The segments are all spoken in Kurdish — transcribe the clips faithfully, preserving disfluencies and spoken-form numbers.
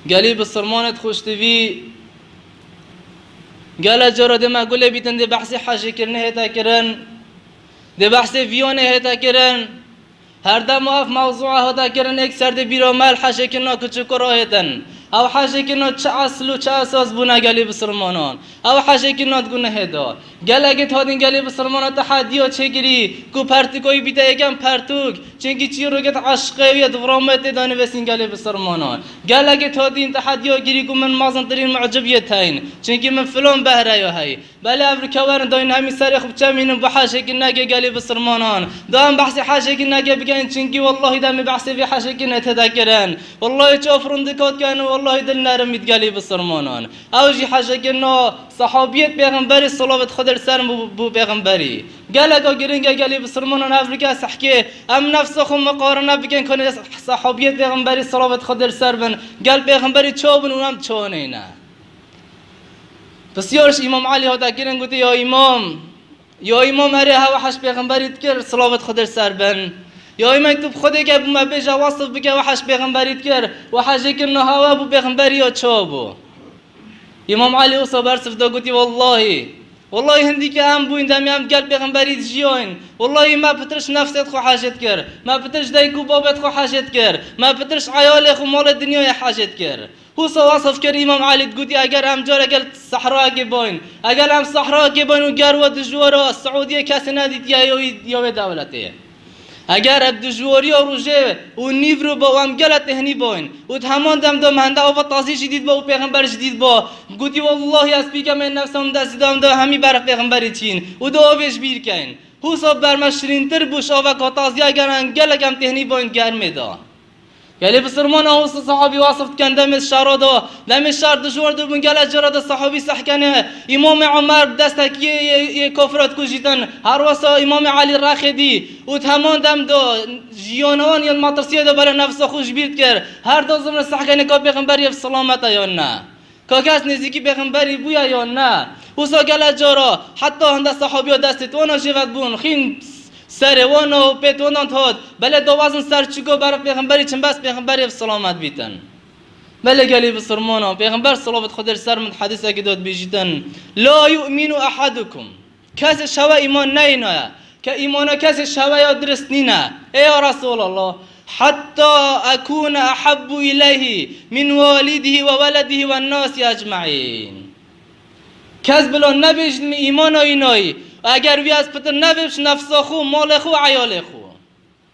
Gelî bisilmanê xweştivî, gele cara dê me gulê bîtin dê behsê hejêkirinê hête kirin, dê behsê viyonê hête kirin. Her dem ev mewzûa hate kirin, êk ser dê bîra me li hejêkirina kiçik û rahêtin. Ew hejêkirina çi esil û çi esas bûne gelî bisilmanan? Ew hejêkirina di gunehê de. Gelekê hatîn gelê bisilmanan tehediya çêkirî ku pertûka wî bîte yekem pertûk, çimkî çîrokê di eşqê wî ye, di vira me tê de nivîsîn gelê bisilmanan. Gelekê hatîn tehediya kirî ku min mezintirîn mucibiyê teyîn, çimkî min filan behre ya hey. Belê ev rikewerin dayîn hemî serê xwe biçemînin bo hejêkirinekê gelê bisilmanan. Da em behsê hejêkirinekê bikin, çimkî wellahî demê behsê vê hejêkirinê tê de kirin. Wellahî çav rindika dikin û wellahî dil nerim bît gelê bisilmanan. Ew jî hejêkirina sehabiyê pêxemberî, silavêt Xwedê li ser bo, bo pêxemberî. Geleka giring e gelê bisilmanan ev rike sehkê. Em nefsa xwe miqarine bikin ku sehabiyê pêxemberî, silavêt Xwedê li ser bin, gel pêxemberî çawa bûn û em çawa neyne. Pisyar ji Îmam Elî hate kirin, gotî, ya Îmam, ya Îmam, erê hewe hej pêxemberî dikir, silavêt Xwedê li ser bin. Ya Îmam, tu bi Xwedê ke bo me bêje, wesif bike, we hej pêxemberî dikir, we hejêkirina hewe bo pêxemberî ya çawa bû? Îmam Elî wisa bersiv da, gotî, wellahî, wellahî hindî ke em bûyn demê em gel pêxemberî dijiyayn. Wellahî me pitir ji nefsê xwe hejê dikir. Me pitir ji dayik û babê xwe hejê dikir. Me pitir ji eyalê xwe, malê dinyayê hejê dikir. Wisa wesif kir Îmam Elî, digotî, eger em careke li sehrayekê bayn, eger em sehrayekê bayn û ger we dijwara Siûdiyê kesê nedîtiye ya wî, ya wê dewletê. Eger ev dijwariya rojê û nîvro ba û em gele tehnî bayn û di heman dem de me hende ava tazî jî dît ba û pêxember jî dît ba, gotî, wellahî ez pîke me nefsa min destî da, em da hemî berf pêxemberî çîn û da avê ji bîr keyn. Wisa ber me şirîntir bû ji aveka taziya, eger em gelek em tehnî bayn germê da. Gelê bisilmanan wisa sahabî wesif dikin demê şera da, demê şer dijwar dibûn, gele cara da sahabî sehkene, Îmamê Omer bi destekiyê yê, yê kafira dikujîtin, her wisa Îmamê Elî rexê dî û di heman dem da jiyana wan yên metirsiyê da belê nefsa xwe ji bîr dikir, her da zimre sehkene ka pêxember yê silamet e yan ne. Ka kes nêzîkî pêxemberî bûye yan ne? Wisa gele cara heta hinde sehabiya destê wana jê vedibûn, xîn serê wana û pêt wana dihat, belê dawazin ser çiko berf pêxemberî çin bes pêxemberî bi silamet bîtin. Belê gelî bisilmanan, pêxember silavêt Xwedê li ser min di hedîsekî de dibêjîtin, la yu'minu ehadukum. Kesê ji we îman neynaye. Ke îmana kesê ji we ya dirist nîne. Ê ya Resulallah, hatta ekûne ehabbu ileyhi min walidihî ve weledihî ve nasi ecmaîn. Kes bila nebêjin min îmana înayî, eger wî ez pitir nevêb ji nefsa xwe, malê xwe, eyalê xwe.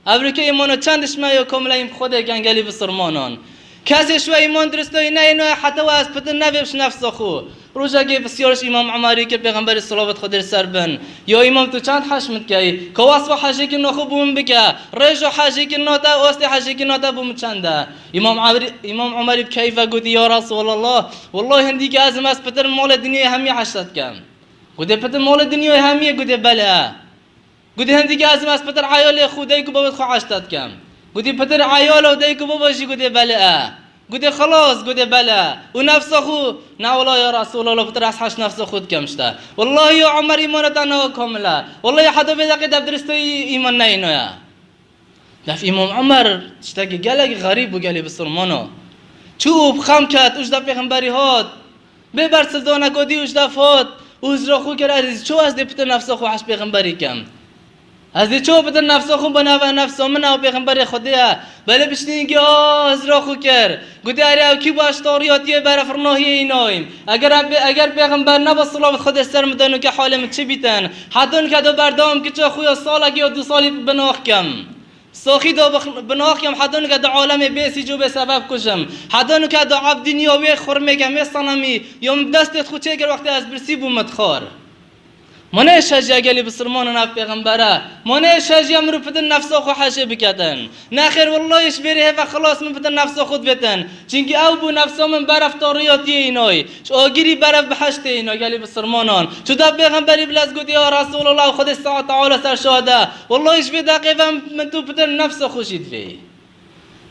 Ev rike îmana çend dişme ya komleyin bi Xwedê gen gelî bisilmanan. Kesê ji we îman diristayî neyno heta we ez pitir nevêb ji nefsa xwe. Rojekê pisyar ji Îmam Omerî kir, pêxemberî silavêt Xwedê li ser bin. Ya Îmam, tu çend hej min dikeyî? Ka wesfa hejêkirina xwe bo min bike. Rêja hejêkirina te, astê hejêkirina te bo min çend e? Îmam Omerî, Îmam Omerî bi keyf ve gotî, ya Resulallah, wellahî hindî ke ez im ez pitir malê dinyayê hemî hej te dikem. Gotê, pitir malê dinyayê hemî ye? Gotê, belê e. Gotê, hindî ke ez im ez pitir eyalê xwe, dayik û babê xwe hej te dikem. Gotê, pitir eyala û dayik û baba jî? Gotê, belê e. Gotê, xilas, gotê, belê e. Û nefsa xwe? Na wela ya Resulallah, pitir ez hej nefsa xwe dikem ji te. Wellahî ya Omer, îmana te ne kamil e. Wellahî heta vê deqê te bi diristiyê îman neyno ye. Def Îmam Omer tiştekî gelekî xerîb bû gelî bisilmano. Çû û bi xem ket û ji def pêxemberî hat. Bê bersivdaneka dî û ji def hat û hizra xwe kir, ez dê çawa ez dê pitir nefsa xwe hej pêxemberî kem? Ez dê çawa pitir nefsa xwe bi nava nefsa min ew pêxemberê Xwedê ye? Belê bi ştîngî a hizra xwe kir. Gotê, erê ew kî baş tariyatiyê beref rinahiyê înayîm. Eger em pê-, eger pêxember neba silavêt Xwedê ser min de nûke halê min çi bîtin? Heta nûke de berdewam kiça xwe ya salekî ya du salî bi nax kem. Saxî da bi nax kem heta nûke di alemê bê sîc û bê sebeb kujim. Heta nûke da ev dinya wê xurmê kem, wê senemî ya min destê xwe çêkir wextê ez birsî bûm min dixwar. Ma ne şejiya gelî bisilmanan ev pêxember e. Ma ne şejiya mirov pitir nefsa xwe hejê biketin. Nexêr, wellahî ji vê rê hêve xilas min pitir nefsa xwe dibêtin. Çimkî ew bû nefsa min beref tariyatiyê înayî. Ji agirî beref bihiştê îna gelî bisilmanan. Çu da pêxemberî bi lez gotî, ya Resulallah, Xwedê saet teala ser şahid e. Wellahî ji vê deqê ve min tu pitir nefsa xwe jî divê.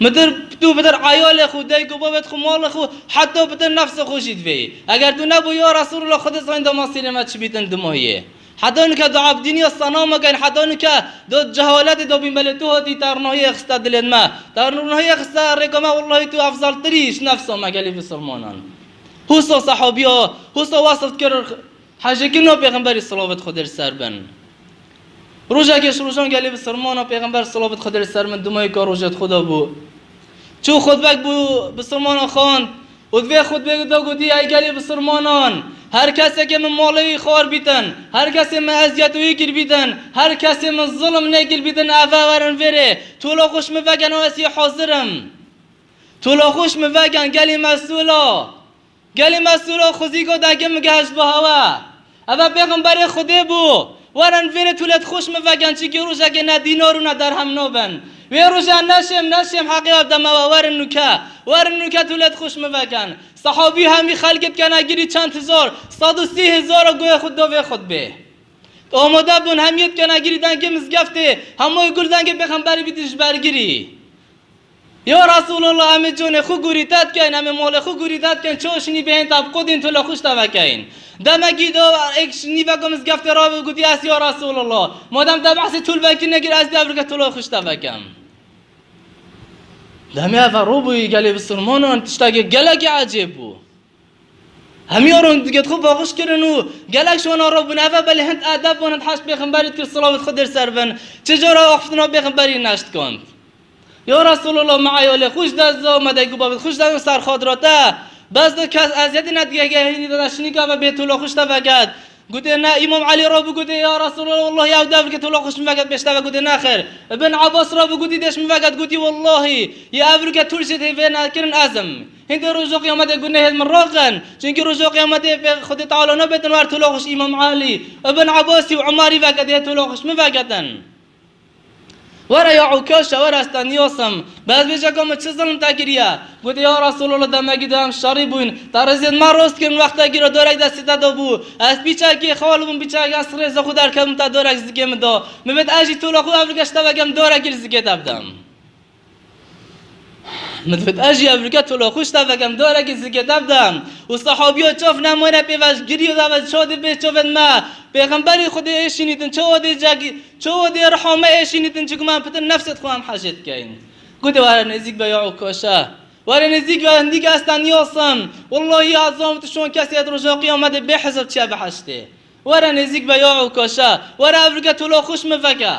Mitir tu pitir eyalê xwe, dayik û babêt xwe, malê xwe, heta pitir nefsa xwe jî divê. Eger tu nebû, ya Resulallah, Xwedê zanî da masîrê me çi bîtin dumahiyê. Heta nuke du abdîniya senama keyn, heta nuke du cehaletê dabîn, belê tu hatî ternahiyê xiste dilên me. Ternahiyê xiste rêka me, wellahî tu efzaltirî ji nefsa me gelî bisilmanan. Husa sehabiya, husa wasif kir hejêkirina pêxemberî, silavet Xwedê li ser bin. Rojekê ji rojan gelê bisilmanan pêxember, silavet Xwedê li ser bin, dumayîka rojê xwe da bû. Çû xutbek bû bisilmanan xwend. Û di vê xutbê de gotî, ey gelê bisilmanan, her kesê ke min malê wî xwar bîtin, her kesê min eziyet wî kir bîtin, her kesê min zilm nekir bîtin, eve werin vêrê, tola xwe ji min vekin, ez yê hazir im. Tola xwe ji min vekin, gelê mesûla. Gelê mesûla xwezîka dengê min gehişt bi hewa. Eve pêxemberê Xwedê bû. Werin vêrê, tola xwe ji min vekin, çimkî rojekê ne dînar û ne derhem nabin. Wê rojê ne şêm, ne şêm heqê ev dema we, werin nûke. Werin nûke, tola xwe ji min vekin. Sehabî hemî xelkê dikene girî, çend hezar, sed û sî hezar guhê xwe da vê xutbê. Amade bûn, hemî dikene girî dengê mizgeftê, hemû gul dengê pêxemberî bîtin ji ber girî. Ya Resûlallah, em ê canê xwe gurî te dikeyn, em ê malê xwe gurî te dikeyn, çawa şinî bihên te biqodîn, tola xwe ji te vekeyn. Demekî da êk ji nîveka mizgeftê rabû, gotî, ez ya Resûlallah, madem te behsê tolvekirine kir, ez dê evrike tola xwe ji te vekem. Demê eve robûyî gelê bisilmanan tiştekê gelekî ecêb bû. Hemiya ron diket xwe baxiş kirin û gelek ji wan re bûn. Eve belê hind edeb wan, hind heşt pêxemberî dikir, silavet Xwedê li ser bin. Çi cara axiftina pêxemberî neşt kand. Ya Resûlallah, me eyalê xwe ji dest da, me dayik û bavê xwe ji dest da, ser xatira te. Bes du kes eziyetê ne digehgehînî de şinîka ve bê tola xwe ji te veket. Gotê, ne, Îmam Elî rabû gotê, ya Resûlallah, wellahî ew dev ke tola xwe ji min veket, pêş te ve gotê, nexêr. Ibn Abbas rabû gotî, dê ji min veket, gotî, wellahî, yê ev ke tol jê tê vê nekirin ez im. Hindê roja qiyametê got, nehêt min raqin. Çimkî roja qiyametê pê Xwedê Teala nabêtin wer tola xwe ji Îmam Elî, Ibn Abbasî û Umarî veke, dê tola xwe ji min veketin. Were ya Ukaşe, were ez te niyas im. Bi ez bêje ka min çi zilm te kiriye? Gotê, ya Resûlallah, demekî da em şerî bûyn. Te rêzê me rast kirin, wextekî re dorek destê te de bû. Ez pîçekê xal bûm, pîçekê ez rêza xwe derkevim, te dorek zikê min da. Min vêt ez jî tola xwe ev li geş te vekem, dorekî li zikê te bidem. Min divêt ez jî evrike tola xwe ji te vekem, dorekî zikê te bidem. Û sehabiya çav nemayne pê ve, ji giriyê de ve, çawa dê bê çavên me. Pêxemberî Xwedê êşînîtin, çawa dê cegî, çawa dê riha me êşînîtin, çiku me pitir nefsê xwe em hejê dikeyn. Gotê, were nêzîk be ya Ukaşe. Were nêzîk be, hindî ke ez te niyas im. Wellahî ez zanim tu şon kesê yê di roja qiyametê bê hesab çiye biheştê. Were nêzîk be ya Ukaşe. Were evrike tola xwe ji min veke.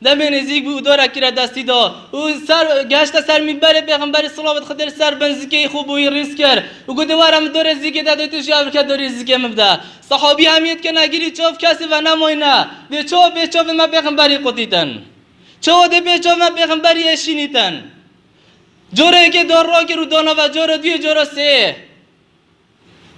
Demê nêzîk bû û dorekî re destî da û ser, gehişte ser mînberê pêxemberî, silavet Xwedê li ser bin, zikê xwe bo wî rîz kir û gotê, were min dorê zikê te dê, tu jî evrike dorê zikê min bide. Sehabî hemî dikene girî, çav kesê ve nemayne. Dê çawa bê çavê me pêxemberî qutîtin? Çawa dê bê çavê me pêxemberî êşînîtin? Cara yekê dar rakir û dana ve cara duyê, cara sê.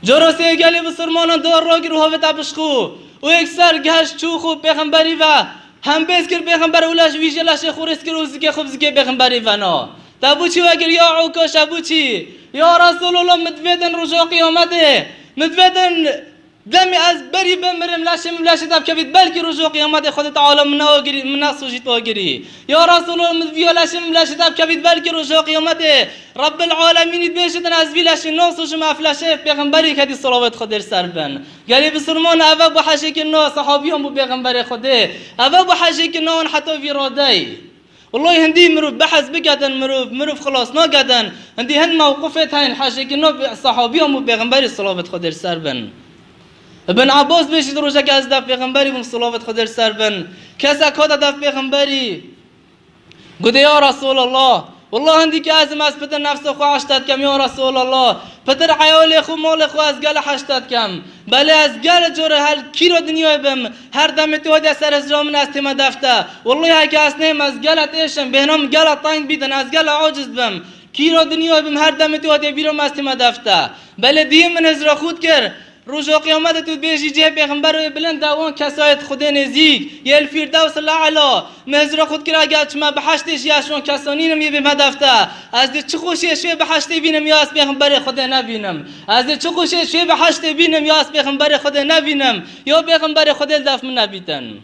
Cara sê gelê bisilmanan dar rakir û havête pişt xwe û yekser gehişt çû xwe pêxemberî ve. Hembêz kir pêxember û leş, vî jê leşê xwe rêz kir û zikê xwe bi zikê pêxemberî vena. Te bo çi vekir ya Ukaşe, bo çi? Ya Resûlallah, min divêtin roja qiyametê. Min divêtin demê ez berî bimirim, leşê min leşê te bikevît, belkî roja qiyametê Xwedê Teala min neagirî, min nesojît agirî. Ya Resûlallah, min viya leşê min leşê te bikevît, belkî roja qiyametê Rabbil Alemînî dibêjîtin, ez vî leşê nasojim, ev leşê pêxemberî kedî, silavet Xwedê li ser bin. Gelê bisilman, eve bû hejêkirina sehabiyan bo pêxemberê Xwedê. Eve bû hejêkirina wan heta vî radeyî. Wellahî hindî mirov behs biketin, mirov, mirov xilas naketin. Hindî hin mewqifê heyîn hejêkirina sehabiyan bo pêxemberî, silavet Xwedê li ser bin. Ibn Abbas bêjî, di rojekê ez dev pêxemberî bûm, silavet Xwedê li ser bin. Kesek hate dev pêxemberî. Gotê, ya Resûlallah, wallah hindî ke ez im, ez pitir nefsê xwe heşte dikem, ya Resûlallah. Pitir eyalê xwe, malê xwe ez gele heşte dikem. Belê ez gele cara her kîra dinyayê bim, her demê tu hatiye ser hizra min ez tême dev te. Wallahî heke ez nêm, ez gele têşim, bêhna min gele teng bîtin, ez gele aciz bim. Kîra dinyayê bim, her demê tu hatiye bîra min ez tême dev te. Belê diyê min hizra xwe dikir. Roja qiyametê tu dibêjî cihê pêxemberê bilind e, wan kesayê di Xwedê nêzîk, yê li Fîrdews el E'la, min hizra xwe dikir, eger çime biheştê jî ez ji wan kesa nînim yê bême dev te. Ez dê çi xweşiyê ji wê biheştê bînim ya ez pêxemberê Xwedê nebînim. Ez dê çi xweşiyê ji wê biheştê bînim ya ez pêxemberê Xwedê nebînim. Ya pêxemberê Xwedê li dev min nebîtin.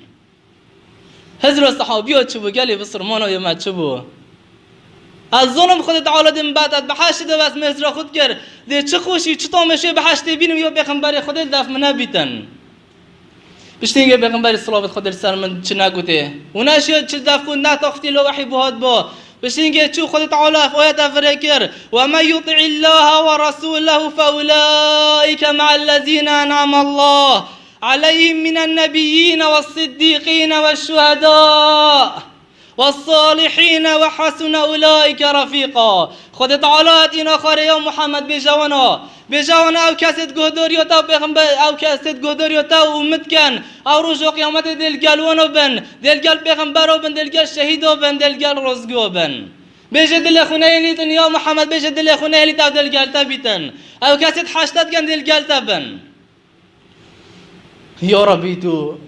Hizra sehabiya çi bû, gelê bisilmana yê me çi bû? Ez zanim Xwedê Teala dê min bete, ez biheştê de bes min hizra xwe dikir. Dê çi xweşî, çi tamê şê biheştê bînim, yo pêxemberê Xwedê li def min nebîtin. Piştî hingê Pêxemberî, silavet Xwedê li ser min, çi negotê. Û neşiya çi def xwe netaxtî lo wehî buhat bo. Piştî hingê çû Xwedê Teala ev ayet ev vire kir: "Ve men yuti'illaha ve rasulehu fe ulaike ma'ellezine en'amallah aleyhim minen nebiyyine ve siddîqine ve şuheda." "Wes-salihîne ve hasune ulaîke refîqa." Xwedê Teala hat îna xwarê ya Muhammed, bêje wana, bêje wana, ew kesê di guhdariya te û pêxember, ew kesê di guhdariya te û min dikin, ew roja qiyametê dê li gel wana bin, dê li gel pêxembera bin, dê li gel şehîda bin, dê li gel rostgoya bin. Bêje dilê xwe nehêlîtin ya Muhammed, bêje dilê xwe nehêlît ew dê li gel te bîtin. Ew kesê di heşta dikin dê li gel te bin. Ya Rabbî, tu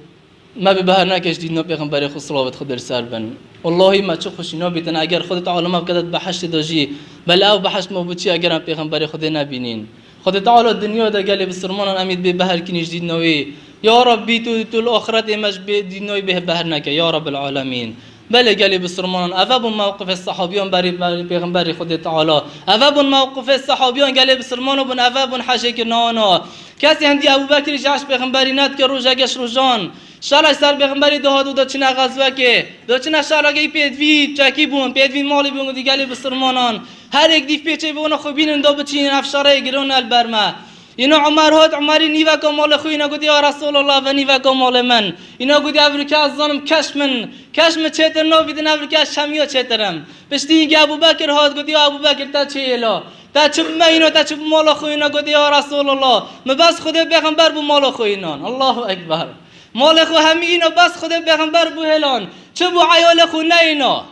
me bi beher neke ji dîna Pêxemberê xwe, silavet Xwedê li ser bin. Wellahî me çi xweşî nabîtin, eger Xwedê Teala me bikete di behiştê de jî, belê ew behişt me biçî eger em Pêxemberê Xwedê nebînîn. Xwedê Teala dinya de gelê bisilmanan em ê bê beher kinî ji dîna wî. Ya Rabbî, tu, tu li axiretê me ji bê dîna wî bê beher neke, ya Rabbil Alemîn. Belê gelê bisilmanan, eve bûn mewqifê sehabiyan berî, berî Pêxemberê Xwedê Teala. Eve bûn mewqifê sehabiyan gelê bisilmana bûn, eve bûn hejê kirina wana. Kesê hindî Ebû Bekirî ji heş pêxemberî nedike, rojeke ji rojan şerek ser pêxemberî dihat û diçine xezwekê, diçine şerekê, pêdvî çekî bûn, pêdvî malî bûn, gotî gelê bisilmanan, her yek dîv pêçê bi wana xwe bînin da biçînin, ev şerê giran e li ber me. Îna Umer hat, Umerî nîveka malê xwe îna gotî, ya Resulallah, ve nîveka malê min. Îna gotî, ev rike ez zanim keş min, keş min çêtir nabîtin, ev rike ez şemiya çêtir im. Piştî hingê Ebû Bekir hat, gotî, ya Ebû Bekir, te çi yê la? Te çi bi me îna, te çi bi mala xwe îna? Gotî, ya Resulallah, min bes Xwedê pêxember bû mala xwe înan. Allahu Ekber. Malê xwe hemî îna, bes Xwedê pêxember bû hêlan. Çi bû eyalê xwe neyîna?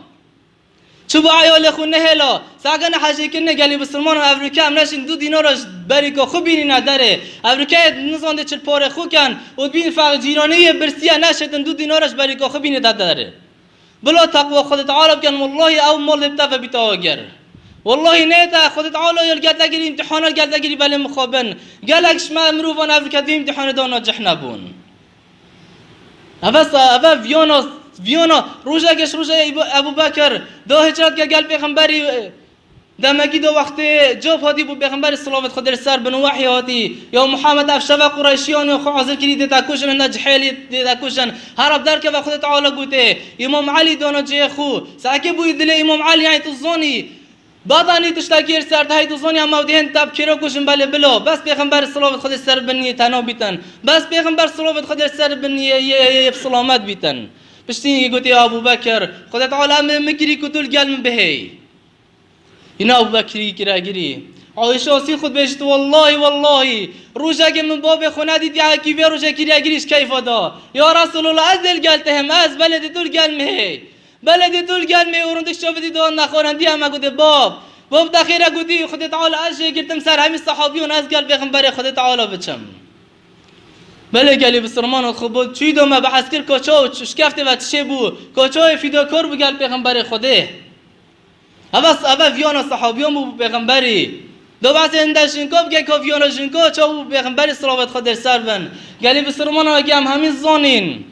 Çi bû eyalê xwe nehêla? Sehgana hejêkirinê gelî bisilmanan, ev rike em neşin du dînara ji berîka xwe bînîne derê. Ev rike nizandê çil parê xwe ken û dibîn feq cîranê yê birsiye neşêtin du dînara ji berîka xwe bînî de derê. Bila teqwa Xwedê Teala bikin, wellahî ew mal lê bi te ve bîte agir. Wellahî nê te, Xwedê Teala yê li gel te girî îmtîhana, li gel te girî belê mixabin. Gelek ji me mirovan ev rike dî îmtîhanê dana cih nebûn. Eve sa-, eve viyana, viyana, rojeke ji roja Ebu, Ebu Bekir, da hicret ke gel pêxemberî, e, demekî da wextê cop hatî bû pêxemberî, silavet Xwedê li ser bin, û wehî hatî, ya Muhammed, ev şeve Qureyşiyan ya xwe hazir kirî dê te kujin, hinde cihêlî dê te kujin. Her ev derkeve Xwedê Teala gotê, Îmam Elî dana cihê xwe. Sekê bûyî dilê Îmam Elî, yanî tu zanî, Badanî tiştekî li ser te hey dizanî, em ew dihên te bi kêro kujin belê bilo. Bes pêxember silavet Xwedê ser bin yê te nabîtin. Bes pêxember silavet Xwedê ser bin yê, yê, yê, yê bi silamet bîtin. Piştî yê gotê Abu Bekir, Xwedê Teala em ê min kirî ku tu li gel min bihêyî. Yine Abu Bekirî kire girî. Ayşe asî xwe dibêjit, wellahî, wellahî, rojekê min babê xwe nedîtiye, hekî vê rojekî re girî ji keyfa da. Ya Resulallah, ez dê li gel te him, ez belê dê tu li gel min hê. Belê dê tu li gel me û rindik çavitî dihan nexwarin, diya me gotê, bab, bab te xêre gotî, Xwedê Teala ez jê girtim ser hemî sehabiyan, ez gel pêxemberê Xwedê Teala biçim. Belê gelî bisilmanan xwe bû, çûyî do me bi eskir koça û ç-, şikeftê ve tişê bû, koçayê fîdakar bû gel pêxemberê Xwedê. Eve, eve viyana sehabiyan bû pêxemberî. Do behsê hinde jinka bike, ka viyana jinka çaw bû pêxemberî, silavet Xwedê ser bin. Gelî bisilmanan wekî em hemî zanîn.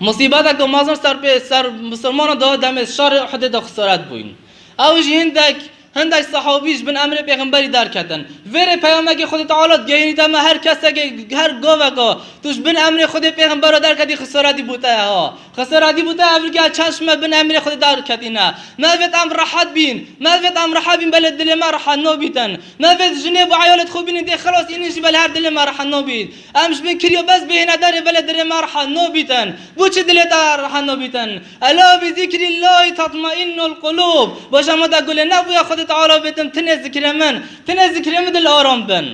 Musîbeteke mezin ser pê, ser misilmanan da demê şerê Uhudê de xisaret bûyn. Ew jî hindek, hindek sehabî ji bin emrê pêxemberî derketin. Vêrê peyamekê Xwedê Teala digehînî te me, her keseke, her gaveka tu ji bin emrê Xwedê pêxembera derketî, xisaretî bû te ha. Xisaretî bû te, ev rike çend ji me bin emrê Xwedê derketîne. Me vêt em rehet bîn. Me vêt em rehet bîn, belê dilê me rehet nabîtin. Me vêt jinê bi eyalê xwe bînin dê xilas, înî jî belê her dilê me rehet nabît. Em ji bin kiriya bes bihêne derê, belê dilê me rehet nabîtin. Bo çi dilê te rehet nabîtin? Ela bi zikrîllahî tatmainnul qulûb. Baş e me de gulê nebûye Xwedê Teala bêtim, tinê zikrê min, tinê zikrê min dil aram bin.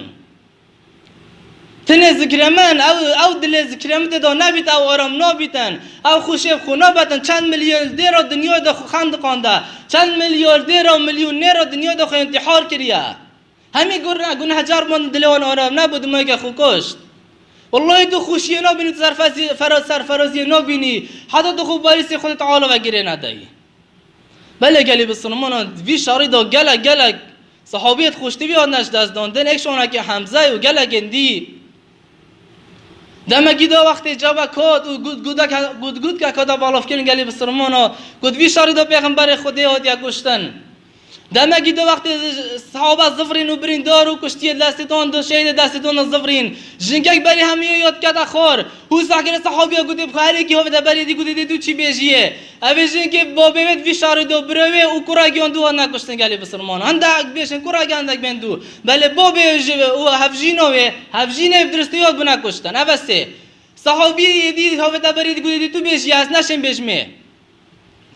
Tinê zikrê min, ew, ew dilê zikrê min tê de nebît, ew aram nabîtin. Ew xwe şêv xwe nabetin. Çend milyon dêra dinyayê de xwe xendiqande. Çend milyardêra, milyonêra dinyayê de xwe întîhar kiriye. Hemî gun-, gunehcar bûn, dilê wan aram nebû, dimeke xwe kuşt. Wellahî tu xweşiyê nabînî, tu serfezî-, fera-, serferaziyê nabînî. Heta tu xwe barîsê Xwedê Teala ve girê nedayî. Belê gelî bisilmanan vî şerî de gelek, gelek sehabiyê xweştivî hatine ji dest dan. Tên êk şanekî Hemze û gelekên dî. Demekî da wextê cewek hat û gut-, gutek-, gut-, gutkek hate balafkirin gelî bisilmana, got, vî şerî de pêxemberê Xwedê hatiye kuştin. Demekî di wextê sehaba zivirîn û birîn dar û kuştiyê destê wan, di şehîdê destê wan de zivirîn. Jinkek berî hemiyê ya dikete xor. Hûsa kire sehabiya gotê, bi xwe herêkî hovete berê dî, gotê, dê tu çi bêjiyê? Ev ê jinkê babê wê di vî şarê de, birê wê û kura giyan dû hatine kuştin gelê bisilman. Hindek bêjin kura giyan, hindek bên dû. Belê babê ji û hevjîna wê, hevjînê bi diristî ya bûne kuştin. Ev e sê. Sehabî êdî hovete berê dî, gotê, dê tu bêjiyê, ez neşêm bêjimê.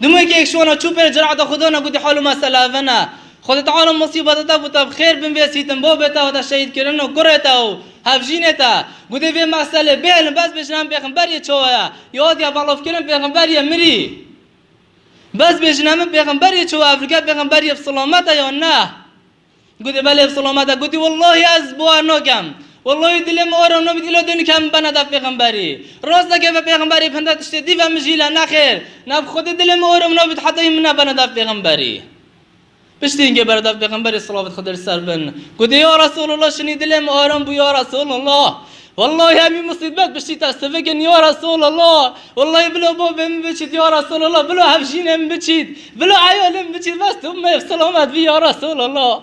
Dimûkê yek şona çû pê, cerata xwe dana, gotî, hal û mesele ev e. Xwedê Teala musîbeta te bo te bi xêr binvêsîtin, babê te hate şehîd kirin û kurê te û hevjînê te. Gotî, vê mesele bihêlin, bes bêjin em pêxemberiyê çawa ye. Ya hatiye belavkirin, pêxemberiyê mirî. Bes bêjin em pêxemberiyê çawa, evroke pêxemberiyê bi selamet e ya ne? Gotî, belê, bi selamet e. Gotî, wellahî ez bawer nakem. Wellahî dilê min aram nabît, îla dê nikem bene dev pêxemberî. Rast e ke ve pêxemberî bi hinde tiştê dî ve min jî le nexêr. Ne bi Xwedê dilê min aram nabît, heta hîn min nebene dev pêxemberî. Piştî hingê bere dev pêxemberî, silavêt Xwedê li ser bin. Gotî, ya Resulallah, şinî dilê min aram bû, ya Resulallah. Wellahî hemî musîbet piştî te sivikin, ya Resulallah. Wellahî bila babê min biçît, ya Resulallah. Bila hevjînê min biçît. Bila eyalê min biçît. Bes tu me selamet bî, ya Resulallah.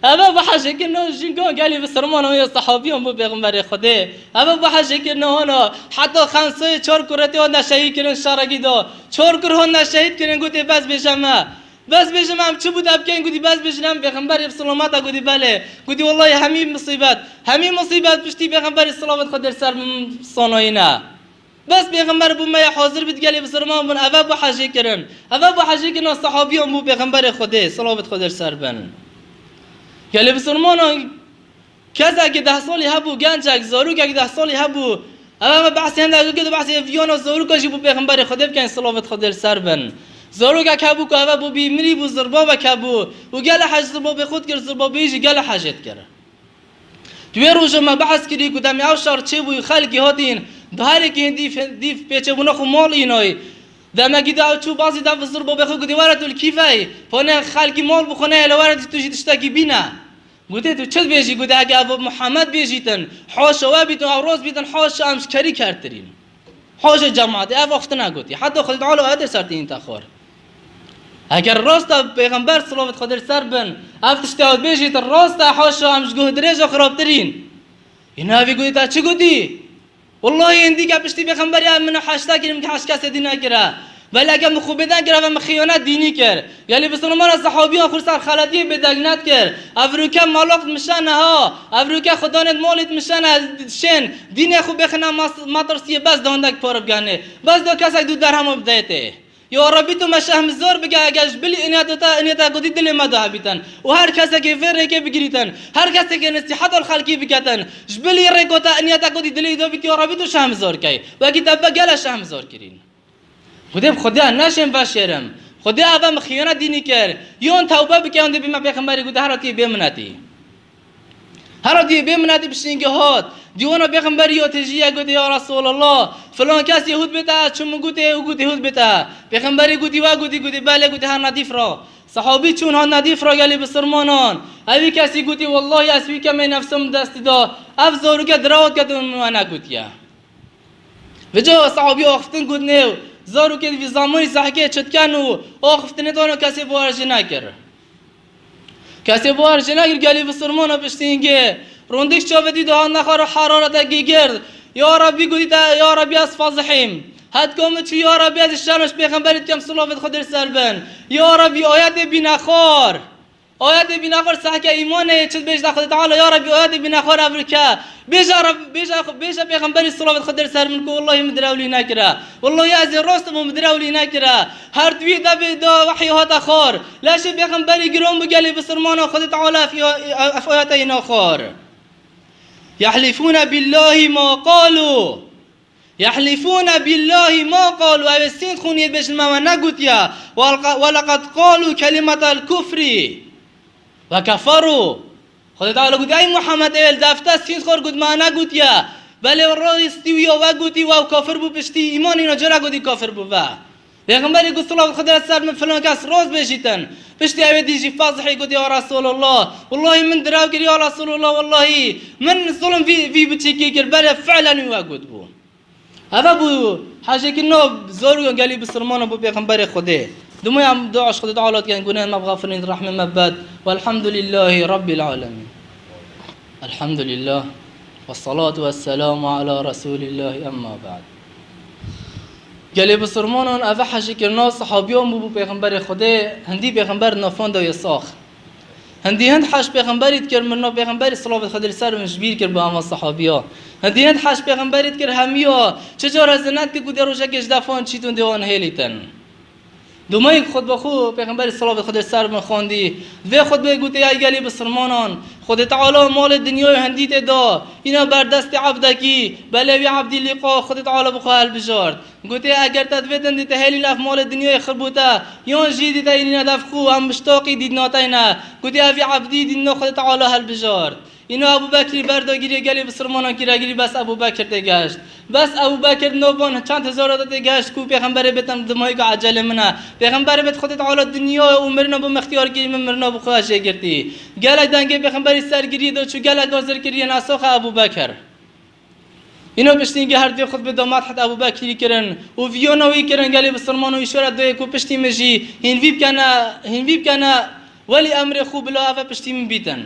Eve bi hejêkirina jinkan gelî bisilmanan ya sehabiyan bo pêxemberê Xwedê. Eve bi hejêkirina wana, heta xensayê çar kuretê wan de şehîd kirin şerekî de. Çar kur han de şehîd kirin, gotê, bes bêje me. Bes bêje me, em çi bo te bikeyn? Gotî, bes bêjin em pêxemberê bi silameta, gotî, belê. Gotî, wellahî hemî musîbet, hemî musîbet piştî pêxemberê, silavêt Xwedê li ser bin, sanayî ne. Bes pêxember bo me ya hazir bît, gelê bisilman bûn, eve bo hejê kirin. Eve bo hejê kirina sehabiyan bo pêxemberê Xwedê, silavêt Xwedê li ser bin. Gelê bisilmanan kesekî deh salî hebû, gencek, zarokek deh salî hebû. Eve me behsê hende, gotê behsê viyana zaroka jî bo pêxemberê Xwedê bikeyn, silavêt Xwedê li ser bin. Zarokek hebû ku eve bo bî mirî bû, zirbavek hebû. Û gelek hej zirbavê xwe dikir, zirbavê jî gelek hejê dikir. Di wê rojê me behs kirî ku demê ew şer çêbûyî, xelkî hatîn, di herêkî hîn dîf, dîf pêçebûna xwe mal înayî. Demekî de ew çû bazî dev zirbavê xwe gotî, were tu li kî veyî? Fanê xelkî mal bixwe nehêle, were tu jî tiştekî bîne. Gotê, tu çi dibêjî? Gotê, heke ev Muhammed bêjîtin, haşa we bîtin, ew rast bîtin, haşa em ji kerî kertirîn. Haşa cemaetê, ev axiftina gotî. Heta Xwedê Teala ayetê ser tînin te xwar. Eger rast e pêxember, silavêt Xwedê li ser bin, ev tiştê ew dibêjîtin rast e, haşa em ji guhdirêja xirabtirîn. Îna evî gotî, te çi gotî? Wellahî hindî ke piştî pêxemberî ev min heşte kirin, min heşt kesê dî nekire. Belê eke min xwe bêdeng kir, eve min xiyanet dînî kir. Gelî bisilmana sehabiyan xwe ser xeletiyê bêdeng nedikir. Evroke malok dimişene ha. Evroke xudanêt malê dimişene, şên dînê xwe bêxine mas-, metirsiyê, bes da hindek pare bigenê. Bes da kesek du derhema bideytê. Ya Rabbî, tu me şermizar bike, eger ji bilî iniyeta te, iniyeta gotî dilê me de hebîtin. Û her kesekê vê rêkê bigirîtin, her kesekê nesîheta li xelkî biketin, ji bilî rêka te, iniyeta gotî dilê de bît, ya Rabbî, tu şermizar key. Wekî te be gelek şermizar kirîn. Gotê, bi Xwedê neşêm veşêrim. Xwedê eve min xiyanet dînî kir. Yon tewbe bike, yon dê bî me pêxemberî gotî, hera tiyê bê minetî. Hera diyê bê minetî piştîngê hat. Dîwana pêxemberî ya têjî ye, gotê, ya Resulallah, filan kes yê hûd bête, ez çûm min gotê û gotê hûd bête. Pêxemberî gotî, we gotî? Gotî, belê. Gotî, her nedîf ra. Sehabî çûn hat nedîf ra gelî bisilmanan. Evî kesî gotî, wellahî ez wî kemê nefsim destî da. Ev zaroke dirawat ketin min we negotiye. Vêca sahabî axiftin got, nêw, zarokê di vî zamanî zehkê çitken û axiftinê dano, kesê bawer jê nekir. Kesê bawer jê nekir, gelî bisilmana piştî hingê. Rondik çavê dî dihat nexar û heraretekî gird. Ya Rabbî, gotî te, ya Rabbî, ez fazihîm. Hetka min çû, ya Rabbî, ez şerm ji pêxemberî dikem, silavêt Xwedê li ser bin. Ya Rabbî, ayetê bîne xwar. Ayetê bîne xwar sehke îmanê, çi dibêje Xwedê Teala, ya Rabbî, ayetê bîne xwar ev rike. Bêje Reb-, bêje, bêje pêxemberî, silavêt Xwedê li ser min, ku wellahî min direwlî nekira. Wellahî ez ê rast bûm, min direwlî nekira. Her di wî devê de wehî hate xwar. Leşê pêxemberî giran bû gelê bisilmana, Xwedê Teala ev ya-, ev ayete îna xwar. يحلفون بالله ما قالوا. يحلفون بالله ما قالوا، ew ê sînd xwînî dibêjin me we negotiye. Welqa-, ولقد قالوا كلمة الكفر وكفروا. Xwedê Teala gotî, ey Muhammed, ê li defte sînd xwar got me negotiye. Belê rastî wî ya we gotî, we kafir bû, piştî îmanî na cara gotî kafir bû ve. Pêxemberî got, silav Xwedê ser min, filan kes rast bêjîtin. Piştî ew ê dî jî fazihî got, ya Resulallah, wellahî min direw kir, ya Resulallah, wellahî min zulm vî, vî biçîkî kir, belê fi'len wî we got bû. Eve bû hejêkirina zarok gelî bisilmana bo pêxemberê Xwedê. Duma em dua ji Xwedê Teala dikin, gunehên me bixafirîn, rehmê me bed. Welhamdulillahî Rabbil alemin. Elhamdulillah. Vessalatu vesselamu ala Resulillah, emma ba'd. Gelê bisilmanan, ev hejîkirina sehabiyan bû, bû pêxemberê Xwedê, hindî pêxember nafan de yê sax. Hindî hind hej pêxemberî dikir, mirina pêxemberî, silavê Xwedê li ser bin, ji bîr kir bi ava sehabiya. Hindî hind hej pêxemberî dikir, hemiya çi car hezir nedikir ku dê rojekê ji defan çîtin dê wan hêlîtin. Dumayî xutbe xwe pêxemberî, silavê Xwedê ser bin, xwendî. Di vê xutbeyê gotê, ya gelî bisilmanan, Xwedê Teala malê dinyayê hindî tê da, îna ber destê ebdekî, belê wî ebdî lîqa Xwedê Teala bi xwe helbijart. Gotê, eger te divê din dî te hêlî nav malê dinyayê xiribûte, yan jî dî te hêlîne nav xwe, em miştaqî dîdina te ne. Gotê, evî ebdî dîdina Xwedê Teala helbijart. Îna Ebû Bekirî berda girê gelê bisilmanan kire girî, bes Ebû Bekir tê geşt. Bes Ebû Bekir noban çend hezara de tê geşt ku pêxemberê bêtin dimayîka ecelê min e. Pêxemberê bêt Xwedê Teala dinyayê û mirina bi min ixtiyar kirî, min mirina bi xwe jê girtî. Gelek dengê pêxemberî ser girî de çû, gelek zir kirî, nasaxa Ebû Bekir. Îno piştî hingê her dê xutbê de medhet Ebû Bekirî kirin û viyona wî kirin, gelê bisilman û îşore doyê ku piştî min jî hîn vî bikene, hîn vî bikene, welî emrê xwe bila eve piştî min bîtin.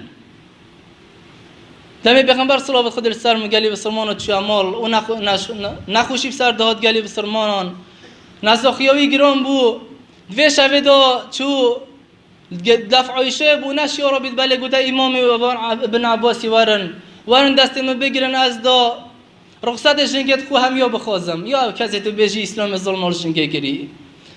Demê pêxember, silavê Xwedê li ser min, gelê bisilman û çûye mal û nexwe-, neş-, ne-, nexweşî bi ser dihat gelê bisilmanan. Nesaxiya wî giran bû. Di vê şevê de çû Ge-, def Ayşe bû, neşiya Rabî, belê gote, Îmamê û Eban Ab-, Ibn Abbasî, werin, werin destê min bigirin, ez da ruxsetê jinkê xwe hemiya bixwazim. Ya kesê tu bêjî Îslamê zilma li jinkê kirî.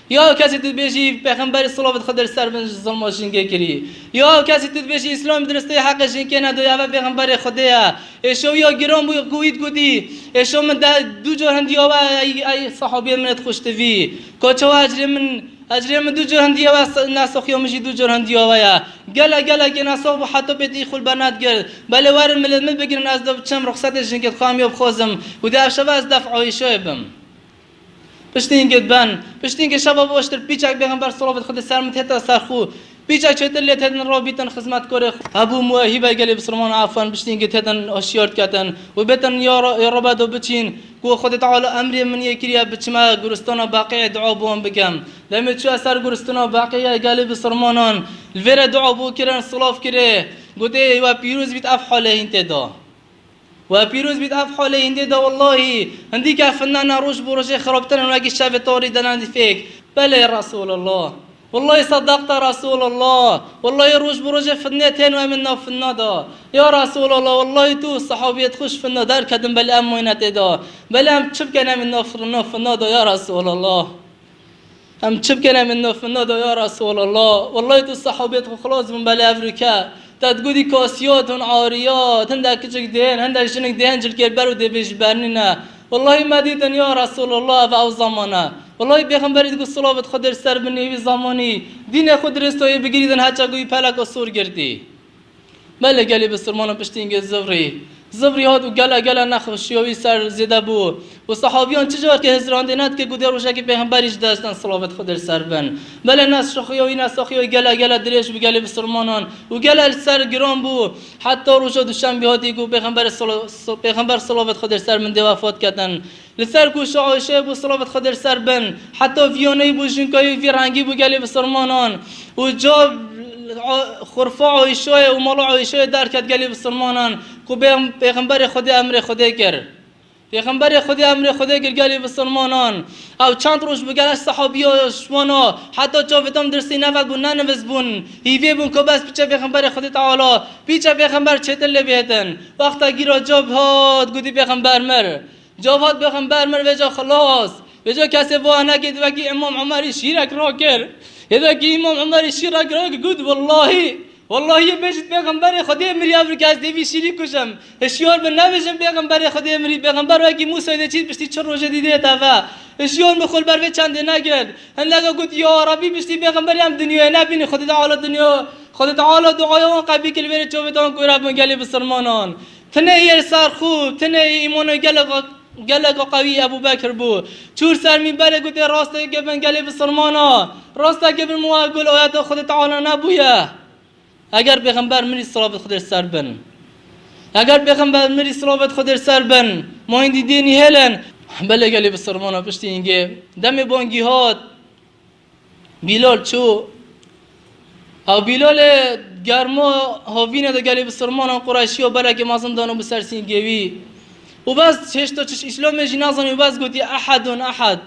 Ya kesê tu bêjî Pêxemberî, silavê Xwedê li ser bin, zilma jingê kirî. Ya kesê tu bêjî Îslam diristê heqê jinkê nedoye, eve Pêxemberê Xwedê ye. Êşo ya giran bû ku wî digotî, êşo min de du car hindiya we, ey, ey sahabiyê min ê xweş tivî. Ka çawa ecrê min Ecrê min du car hindiya we, s-, nesaxiya min jî du car hindiya we ye. Gelek, gelekê nesax bû, heta pêtî xwe li ber nedigir. Belê werin milê min bigirin, ez de biçim ruxsetê jinkê xwe hemiya bixwazim. Û di ev şeva ez def Ayşeyê bim. Piştî hingê diben, piştî hingê şeva baştir pîçek Pêxember, silavê Xwedê ser min, tête ser xwe. Pîçek çêtir lê têtin rabîtin xizmetkarê xwe. Hebû muwehîbe gelê bisilman, efwan, piştî hingê têtin hoşyar diketin. Û bêtin ya Ra-, ya Rebe do biçîn, ku Xwedê Teala emrê min yê kiriye biçime guristana Beqî'ê dua bo wan bikem. Demê çûye ser guristuna Beqî'ê gelê bisilmanan, li vê re dua bû kirin, silav kirê. Gotê, we pîroz bît ev halê hîn tê da. We pîroz bît ev halê hîn tê da, wellahî. Hindî ke fitne ne, roj bi rojê xirabtir in, wekî şevê tarî de ne dî fêk. Belê ya Resulallah. Wellahî sedaqte Resulallah. Wellahî roj bi rojê fitne tên û em ê nav fitna da. Ya Resulallah, wellahî tu sahabiyê xwe ji fitna derketin, belê em moyne tê da. Belê em çi bikin, em ê nav fir-, nav fitna da ya Resulallah. Em çi bikin, em ê nav fitna da ya Resulallah. Wellahî tu sahabiyê xwe xilas bûn, belê ev rûke. Te digotî kasiyat hûn ariyat, hindek kiçik dihên, hindek jinik dihên cilkêr ber û dê bêjî bernîne. Wellahî me dîtin ya Resulallah, ev ew zaman e. Wellahî Pêxemberî digot, silavê Xwedê li ser bin, ê wî zamanî dînê xwe dirêstoyê bigirîdin, heça ku wî peleka sor girtî. Belê gelê bisilmanan piştî hingê zivrî. Zivrî hat û gele gele nexweşiya wî ser zêde bû. Û sehabiyan çi car ki hizirandê nedike ku dê rojekê Pêxemberî ji dest dan, silavê Xwedê li ser bin. Belê nesaxiya wî, nesaxiya wî gele gele dirêj bû gelê bisilmanan. Û gele li ser giran bû. Heta roja duşembê hatî ku Pêxemberê sala-, Pêxember, silavê Xwedê li ser bin, dê wefat ketin. Li ser goşa Ayşeyê bû, silavê Xwedê li ser bin. Heta viyoneyî bû, jinkayî vî rengî bû gelê bisilmanan. Û ca, a, xurfa Ayşeyê û mala Ayşeyê derket gelê bisilmanan. Ku bê-, Pêxemberê Xwedê emrê Xwedê kir. Pêxemberê Xwedê emrê Xwedê kir gelê bisilmanan. Ew çend roj bi gelek sehabiya ji wana, heta çavê tam dirsî neve bûn, neniviz bûn. Hîvê bûn ku bes piçe Pêxemberê Xwedê Teala, piçe Pêxember çêtir lê bihêtin. Wexta gîra cav hat, gotî Pêxember mir. Cav hat Pêxember mir, vêca xilas. Vêca kesê va nekê, wekî Îmam Umerî şîrek rakir. Yê wekî Îmam Umerî şîrek rakir, got, wellahî, wellahî yê bêjit Pêxemberê Xwedê mirî, ev kes dê vî şîrî kujim. Hişyar bin, nebêjin Pêxemberê Xwedê mirî. Pêxember wekî Mûsayê dê çît piştî çi rojê dî dê teve. Hişyar bin, xwe li ber vê çendê negir. Hindeka got, ya Rebî, piştî Pêxemberê em dinyayê nebînî, Xwedê Teala dinya, Xwedê Teala duaya wan qebîl kir, vê rê çavê wan kore bûn gelê bisilmanan. Tinê yê li ser xwe, tinê yê îmanê gelek, gelek qewî Ebû Bekir bû. Çû li ser mînberê gotê, rasteke bin gelê bisilmana, rasteke bin, min we got, ayeta Xwedê Teala nebûye. Eger Pêxember mirî, silavê Xwedê li ser bin. Eger Pêxember mirî, silavê Xwedê li ser bin, ma hîndî dênî hêlin. Belê gelê bisilmana piştî hingê demê bangî hat. Bîlal çû. Ew Bîlalê germo hovînê de gelê bisilmanan Qureyşî û belekê mezin dano bi ser sîngê wî. Û bes hêşta çi Îslamê jî nazanî û bes gotî, "Ehedun ehed."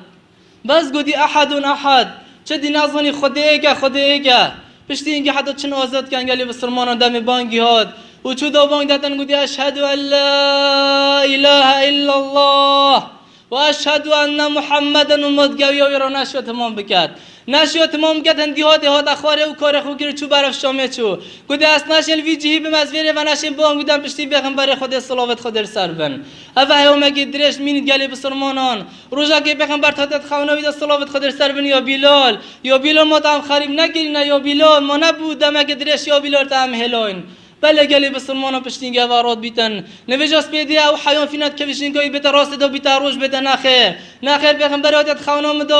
Bes gotî, "Ehedun ehed." Çi dî nazanî, Xwedê êk e, Xwedê êk e. Piştî hingî heta çin azad ken gelê bisilmanan demê bangî hat. Û çû da bang detin gotî, "Eşhedü en la ilahe illallah." "Ve eşhedü enne Muhammeden" û modgewiya wî re neşiyo temam biket. Neşiyo temam biket, hindî hatê hate xwarê û karê xwe kir û çû berev Şamê çû. Gotê, "Ez neşên vî cihî bim, ez vêrê ve neşên bang bidem piştî Pêxemberê Xwedê, silavet Xwedê li ser bin." Ev heyomekê dirêj mînî gelê bisilmanan. Rojekê Pêxember hate di xewna wî de, silavet Xwedê li ser bin, "Ya Bîlal, ya Bîlal, ma te em xerîb nekirîne, ya Bîlal, ma nebû demekê dirêj ya Bîlal te em hêlayîn." Belê gelê bisilmanan piştî geva rat bîtin. Nivêja spêdê ew heyan fînet kevî jinka wî bête rastê de bîte roj bête nexêr. Nexêr Pêxemberê hatiye di xewna min de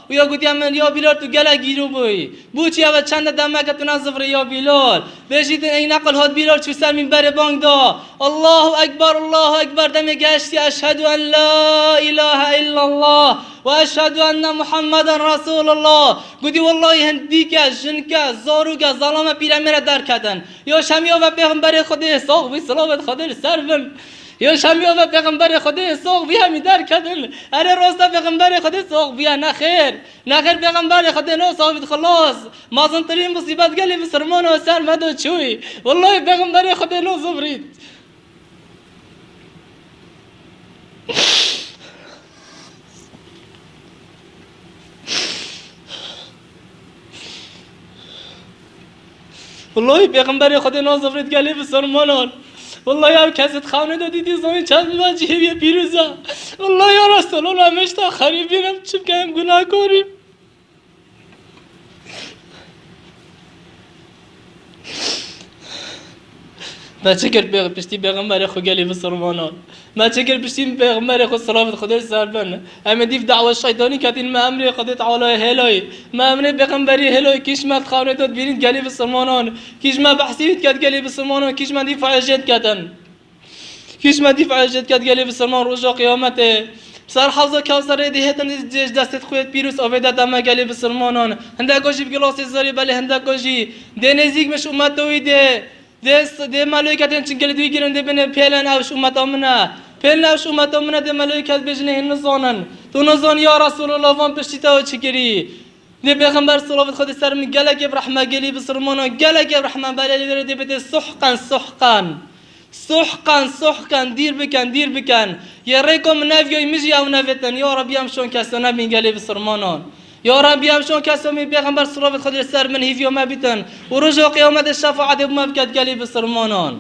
û ya gotiye min, "Ya Bîlal, tu gelek gîro bûyî. Bo çi ev çende demeke tu nezivirî ya Bîlal?" Bêjî din ey neqil hat Bîlal çû ser mînberê bang da. "Allahu Ekber, Allahu Ekber" demê gehiştiye, "Eşhedü en la ilahe illallah ve eşhedü enne Muhammeden Resulullah." Gotî, "Wellahî hindîke, jinke, zaroke, zelame pîremê re derketin." Ya şemiya ve Pêxemberê Xwedê sax bî, silavet Xwedê li ser bin. Ya şemiya ve Pêxemberê Xwedê sax bî, hemî derketin. Erê, rast e, Pêxemberê Xwedê sax bîye, nexêr. Nexêr, Pêxemberê Xwedê no sax bît, xilas. Mezintirîn musîbet gelê bisilmana ser me de çûyî. Wellahî Pêxemberê Xwedê no zivirît. Wellahî Pêxemberê Xwedê no zivirît gelê bisilmanan. Wellahî ev kesê di xewna de dîtî zanî çend me cihê wî pîroz e. Wellahî ya Resulallah, em hêşta xerîbîn, em çi bikin, em gunahkar in. Me çi kir pê-, piştî Pêxemberê xwe gelê bisilmanan? Me çi kir piştî Pêxemberê xwe, silavet Xwedê li ser bin? Em ê dîv dawa şeytanî ketîn, me emrê Xwedê Tealayê hêlayî. Me emrê Pêxemberî hêlayî, kîş me di xewna de dibînît gelê bisilmanan. Kîş me behsî wî diket gelê bisilmanan, kîş me dîv faîz jê diketin. Kîş me dîf ecêt ket gelê bisilman roja qiyametê. Ser hewza Kewserê dê hêtin dê ji destê xwe pîroz avê de deme gelê bisilmanan. Hindeka jî bi gilasê zerê belê hindeka jî dê nêzîk min ji umeta wî dê, dê, dê meloyketên çingilê dû girin dê bine pêlen ew ji umeta min e. Pêlen ew ji umeta min e dê meloyket bêjin hê nizanin. Tu nizanî ya Resulallah van piştî te çi kirî. Dê Pêxember silavet Xwedê ser min gelekê bi rehme gelî bisilmanan, gelekê bi rehme belê li vê re dê bidê suhqen, suhqen. Suhqen, suhqen, dîr bikin, dîr bikin. Yê rêko min neviyoy min jî ew nevêtin. Ya Rabbî em şon keso nebîn gelê bisilmanan. Ya Rabbî em şon keso min Pêxember silavet Xwedê ser min hîviyo me bîtin. Û roja qiyametê şefaetê bi me biket gelê bisilmanan.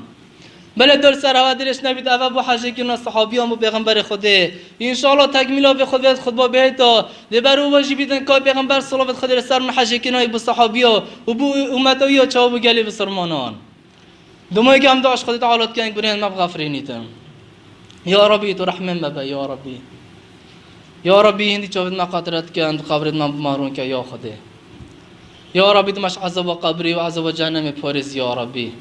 Belê dor ser hewa dirêj nebît, eve bû hejêkirina sehabiyan bû Pêxemberê Xwedê. Înşallah tekmîla vê xwe vê xutba bihêta. Dê ber û we jî bîtin ka Pêxember silavet Xwedê li ser min hejêkirina wî bû sehabiya û bû umeta wî ya çawa bû gelê bisilmanan. Dima yekê em dua ji Xwedê Teala dikin, gunehên me bixefirînîtin. Ya Rabbî, tu rehmê me be, ya Rabbî. Ya Rabbî, hindî çavên me qetire dikin, tu qebrê me bi me rûn ke, ya Xwedê. Ya Rabbî, tu me ji ezaba qebrî û ezaba cehennemê parêz, ya Rabbî.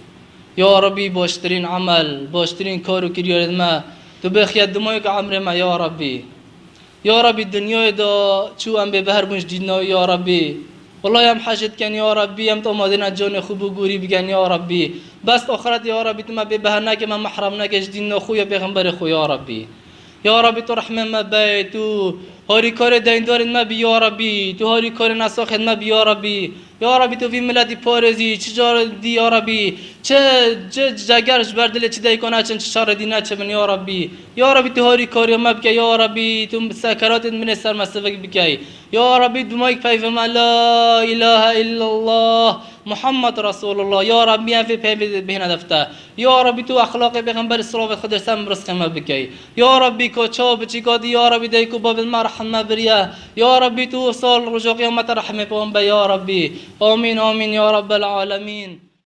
Ya Rabbî, baştirîn emel, baştirîn kar û kiryarên me, tu bêxiye dimayeke emrê me, ya Rabbî. Ya Rabbî, dinyayê de çû em bêbehr bûn ji dîna wî, ya Rabbî. Wellahî em hejê dikin, ya Rabbî, em amadeyne canê xwe bo gorî bikin, ya Rabbî. Bes axret, ya Rabbî, tu me bêbehr neke, me mehrem neke ji dîna xwe ya Pêxemberê xwe, ya Rabbî. Ya Rabbî, tu rehmê me bey, tu harîkarê deyndarên me bî, ya Rabbî. Tu harîkarê nesaxên me bî, ya Rabbî. Ya Rabbî, tu vî miletî parêzî, çi carê dî, ya Rabbî. Çi, çi ceger ji ber dilê çi deyko neçin, çi şerê dî neçibin, ya Rabbî. Ya Rabbî, tu harîkariya me bike, ya Rabbî, tu sekeratên min ê ser me sivik bikey. Ya Rabbî, dimayek peyvê me, la ilahe illallah, Muhammed Resulullah. Ya Rabbî, em vê peyvê bihêne defte. Ya Rabbî, tu exlaqê Pêxemberê silavê Xwedê ser min rizqê me bikey. Ya Rabbî, ka çawa biçîka dî, ya Rabbî, dayik û bavên me rehim me biriye. Ya Rabbî, tu wisa li roja qiyamete rehmê wan be, ya Rabbî. Amîn, amîn, ya Rabbel alemîn.